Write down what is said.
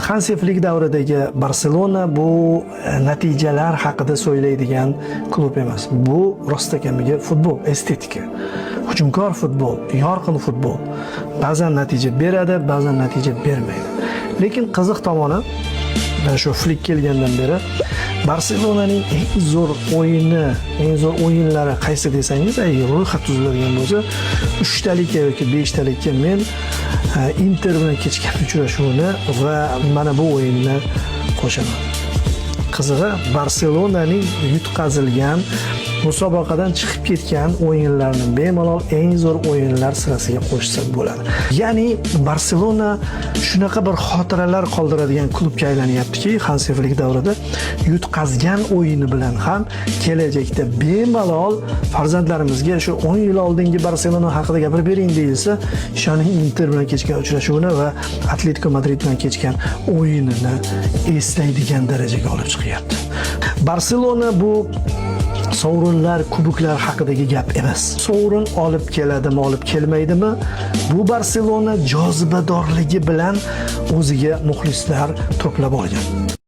Hansi Flik davridagi Barselona bu natijalar haqida so'ylaydigan klub emas. Bu rostakamiga futbol, estetika. Hujumkor futbol, yorqin futbol. Ba'zan natija beradi, ba'zan natija bermaydi. Lekin qiziq tomoni, mana shu Flik kelgandan beri Barselonaning eng zo'r o'yini, eng zo'r o'yinlari qaysi desangiz, agar ro'yxat tuziladigan bo'lsa, uchtalikka yoki beshtalikka men Inter bilan kechgan uchrashuvni va mana bu o'yinni qo'shaman. Qizig'i, Barselonaning yutqazilgan, musobaqadan chiqib ketgan o'yinlarni bemalol eng zo'r o'yinlar sirasiga qo'shsa bo'ladi. Ya'ni Barselona shunaqa bir xotiralar qoldiradigan klubga aylanyaptiki, Hansi Flik davrida yutqazgan o'yini bilan ham kelajakda bemalol farzandlarimizga shu 10 yil oldingi Barselona haqida gapirib bering deyilsa, ishoning, Inter bilan kechgan uchrashuvini va Atletiko Madrid bilan kechgan o'yinini eslaydigan darajaga olib chiqyapti. Barselona bu sovrinlar, kuboklar haqidagi gap emas. Sovrin olib keladimi, olib kelmaydimi? Bu Barselona jozibadorligi bilan o'ziga muxlislar to'plab olgan.